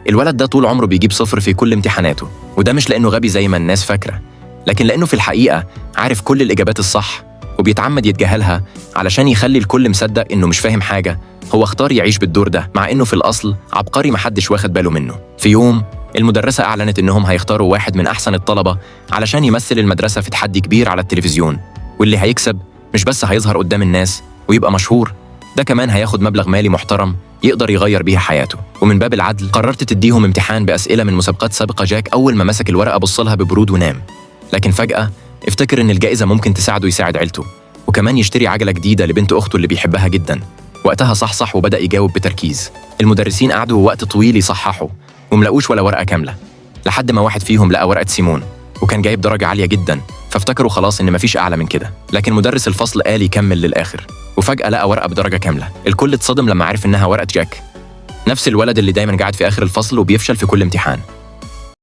الولد ده طول عمره بيجيب صفر في كل امتحاناته، وده مش لأنه غبي زي ما الناس فاكرة، لكن لأنه في الحقيقة عارف كل الإجابات الصح وبيتعمد يتجاهلها علشان يخلي الكل مصدق إنه مش فاهم حاجة. هو اختار يعيش بالدور ده مع إنه في الأصل عبقري محدش واخد باله منه. في يوم المدرسة أعلنت إنهم هيختاروا واحد من أحسن الطلبة علشان يمثل المدرسة في تحدي كبير على التلفزيون، واللي هيكسب مش بس هيظهر قدام الناس ويبقى مشهور، ده كمان هياخد مبلغ مالي محترم يقدر يغير بيها حياته. ومن باب العدل قررت تديهم امتحان بأسئلة من مسابقات سابقة. جاك أول ما مسك الورقة بصلها ببرود ونام، لكن فجأة افتكر إن الجائزة ممكن تساعده يساعد عيلته، وكمان يشتري عجلة جديدة لبنت أخته اللي بيحبها جدا. وقتها صحصح وبدأ يجاوب بتركيز. المدرسين قعدوا وقت طويل يصححوا وملاقوش ولا ورقة كاملة، لحد ما واحد فيهم لقى ورقة سيمون وكان جايب درجة عالية جدا، فافتكروا خلاص إن مفيش أعلى من كده. لكن مدرس الفصل قال يكمل للآخر، وفجأة لقى ورقة بدرجة كاملة. الكل اتصدم لما عرف إنها ورقة جاك، نفس الولد اللي دايما قاعد في آخر الفصل وبيفشل في كل امتحان.